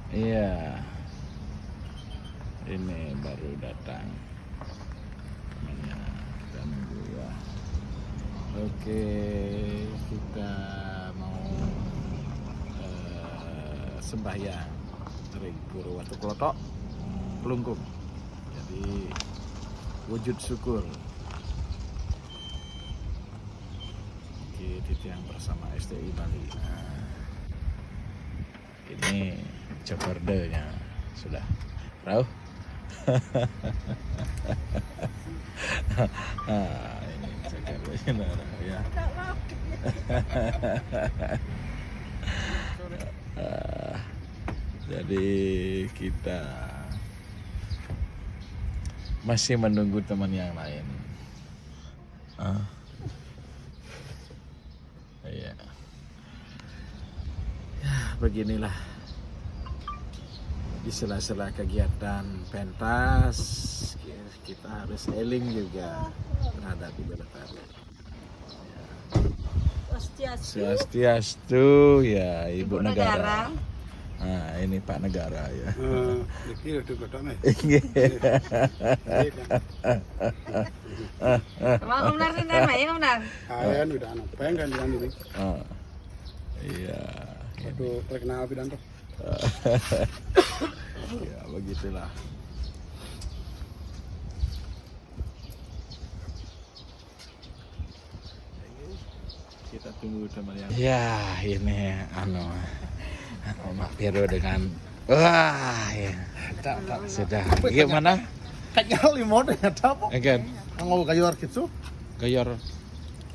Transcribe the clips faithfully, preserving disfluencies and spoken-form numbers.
Iya, ini baru datang temannya. Kita nunggu ya. Oke, kita mau eh, sembahyang ring Pura Watu Klothok, Klungkung. Jadi wujud syukur. Oke, titiang bersama S T I Bali. Nah, ini jokordenya sudah. Rauh. Nah, ini jokordenya, nah, ya. Ah, jadi kita masih menunggu teman yang lain. Ah. Iya. Ya, beginilah. Di sela-sela kegiatan pentas, kita harus eling juga terhadap Ibu Lestari. Swastiastu. Swastiastu, ya, Ibu Ibu Negara. Negara. Nah, ini Pak Negara ya. Eh, iki lho, Dok, Dok, nih. Iya. Iya, kan? Mau Om Nar sing rame, ya, Om Nar? Kalian udah anu, pengen kan bilang ini. Ah. Iya. Aduh, terkenal bilang tuh. Ya, begitulah. Kita tunggu teman yang Ya, ini anu Mak Vero dengan wah ya. Tak, tak. Sudah. Gimana? Kayaknya lima udah nyata apa? Again. Ngomong kayu gitu. Gayor.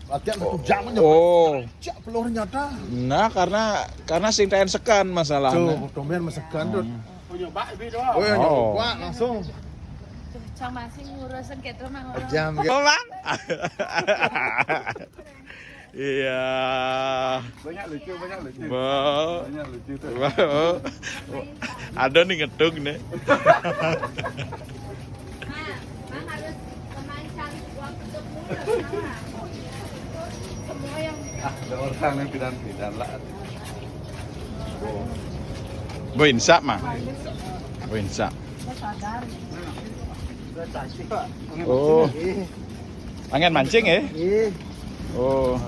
Latihan satu jam aja. Oh. Cak pelur nyata. Nah, karena karena sing taen sekan masalahnya. Tuh, tumben mesekan tuh. Hmm. Oh, nyoba lebih doang. Oh, ya, Oh. nyoba langsung. Tuh, cang masih ngurus sengketa mah orang. Jam gitu. Apa, Bang? Iya. Banyak lucu, banyak lucu. Bo. Banyak lucu tuh. Bo. Ada nih ngetung nih. Nah, Bang harus pemain cari uang untuk mulu, Bang. Semua yang Ah, ada orang yang bidan-bidan lah. Boinsa mah. Boinsa. Saya sadar. Udah cantik, Pak. Oh. Ih. Angin mancing ya? Ih. Oh.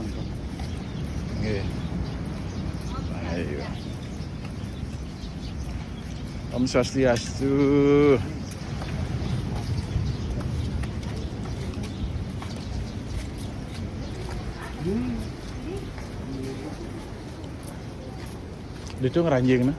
Nggih. Ayo. Om Swastiastu. Itu ngeranjing nah.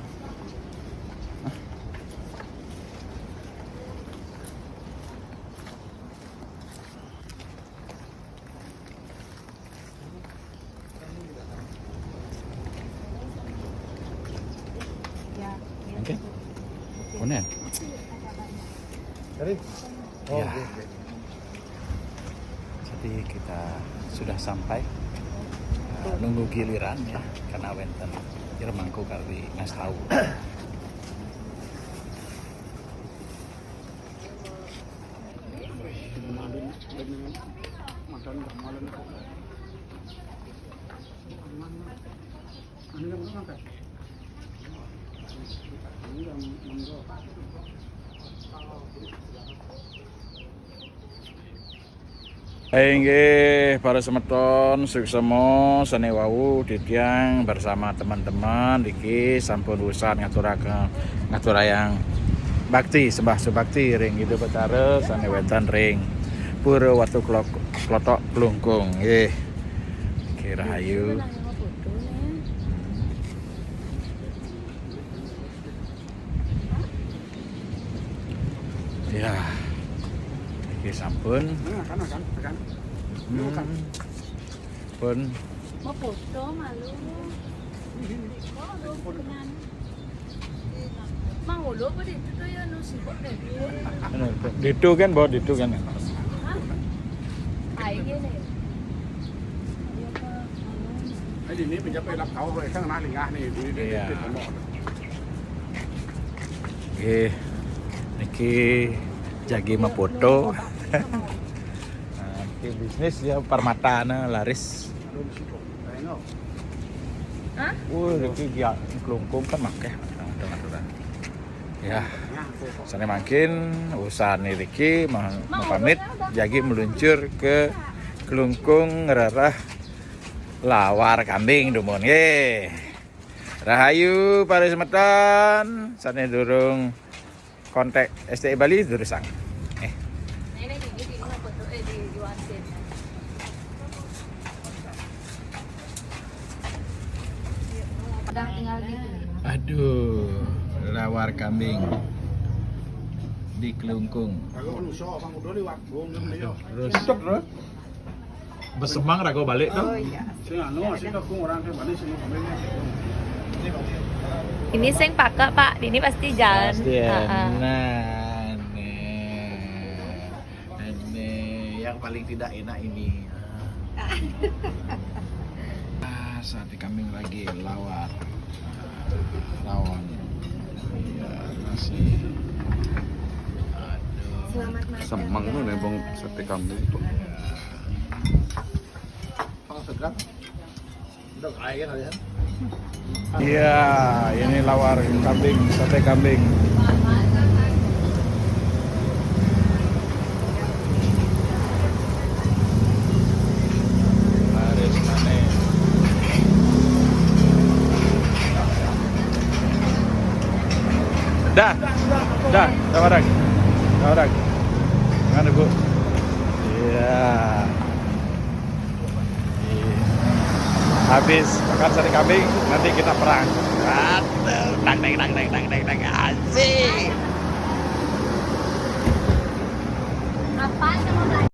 Oke. Kunen. Jadi, oh, Ya. oke, oke. Jadi kita sudah sampai. Eh, nunggu giliran ya, karena wenten irmangku kali ngas tahu. Inggih, para semeton, suksema sane wau titiang bersama teman-teman iki sampun usan ngaturake, ngaturayang bakti, sembah subakti ring Ida Betara sane wenten ring Pura Watu Klok-, Klotok Klungkung. Nggih. Nggih, rahayu. Ya. Iki sampun. Nah, kan, kan, kan. Hmm. Kan. Pun. Mau foto malu. Kok lu kenal? Mang Olo apa di itu tuh ya, nu sibuk deh. Ditu kan, bawa ditu kan. Hah? Ayo gini. Ini mencapai lap kau, Bro, sang nah lingah nih, di, di, di, Iya. di, di, Nggih, niki jagi mapoto. Nah, niki bisnis ya permatane laris. Hah? Wah, niki ya kelungkung kan makeh. Nah, tuh, tuh, tuh. Ya, sané mangkin usaha niki ma-, mapamit, jagi meluncur ke Klungkung ngrereh lawar kambing dumun nggih. Rahayu para semeton, sané durung kontak S T I Bali durusang. Eh. Aduh, lawar kambing di Klungkung. Aduh, terus besemang rago balik tuh. Oh iya. Sing anu, sing aku orang ke Bali, sing kambing. Ini sing pakai, Pak. Ini pasti jan. Pasti. Heeh. Nah, nih. Ini yang paling tidak enak ini. Ah, sate kambing lagi lawar. Rawon. Iya, nasi. Aduh. Selamat makan. Semang tuh nih, Bang, sate kambing tuh. Bang, segar. Iya, ini lawar kambing, sate kambing. Laris manis. Dah, dah, tawaran, tawaran. Mana, Bu? Iya. Habis makan sate kambing, nanti kita perang. Aduh, dang, dang, dang, dang, dang, dang, dang. Asik.